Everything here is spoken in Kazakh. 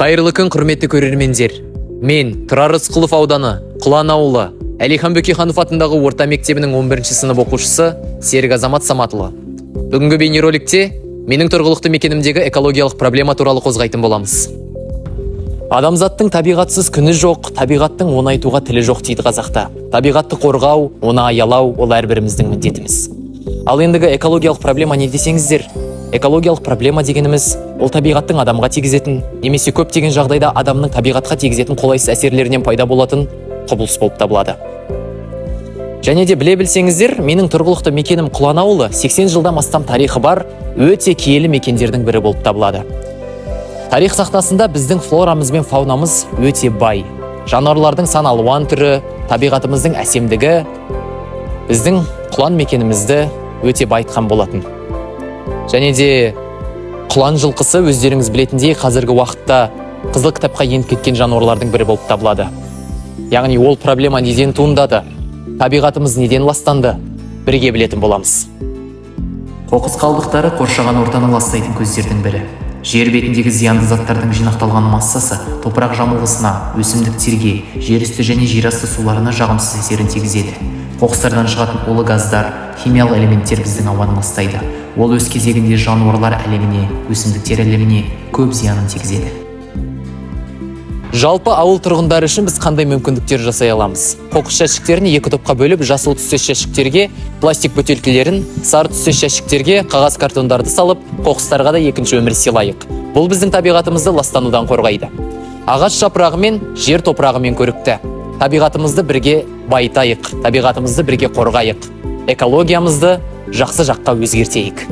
Қайырлы күн, құрметті көрермендер! Мен Тұрар Рысқұлов ауданы, Құлан ауылы, Әлихан Бөкейханов атындағы орта мектебінің 11 сынып оқушысы Серік Азамат Саматұлы. Бүгінгі бейнероликте менің тұрғылықты мекенімдегі экологиялық проблема туралы қозғайтын боламыз. Адамзаттың табиғатсыз күні жоқ, табиғаттың оны айтуға тілі жоқ дейді қазақта. Табиғатты қорғау, оны аялау — ол әрбіріміздің міндетіміз. Ал ендігі экологиялық проблема не десеңіздер, экологиялық проблема дегеніміз — ол табиғаттың адамға тигізетін немесе көптеген жағдайда адамның табиғатқа тигізетін қолайсыз әсерлерінен пайда болатын құбылыс болып табылады. Және де біле білсеңіздер, менің тұрғылықты мекенім Құлан ауылы 80 жылдан астам тарихы бар өте киелі мекендердің бірі болып табылады. Тарих сахнасында біздің флорамыз бен фаунамыз өте бай. Жануарлардың сан алуан түрі, табиғатымыздың әсемдігі біздің Құлан мекенімізді өте байытқан болатын. Және де құлан жылқысы, өздеріңіз білетіндей, қазіргі уақытта қызыл кітапқа еніп кеткен жануарлардың бірі болып табылады. Яғни ол проблема неден туындады, табиғатымыз неден ластанды, бірге білетін боламыз. Қоқыс қалдықтары — қоршаған ортаны ластайтын көздердің бірі. Жер бетіндегі зиянды заттардың жинақталған массасы топырақ жамылғысына, өсімдіктерге, жер үсті және жерасты суларына жағымсыз әсерін тигізеді. Қоқыстардан шығатын улы газдар, химиялық элементтер біздің ауаны ластайды. Ол өз кезегінде жануарлар әлеміне, өсімдіктер әлеміне көп зиянын тигізеді. Жалпы ауыл тұрғындары үшін біз қандай мүмкіндіктер жасай аламыз? Қоқыс жәшіктерін екі топқа бөліп, жасыл түстес жәшіктерге пластик бөтелкелерін, сары түстес жәшіктерге қағаз, картондарды салып, қоқыстарға да екінші өмір сыйлайық. Бұл біздің табиғатымызды ластанудан қорғайды. Ағаш жапырағымен, жер топырағымен көрікті. Табиғатымызды бірге байытайық, табиғатымызды бірге қорғайық. Экологиямызды жақсы жаққа өзгертейік.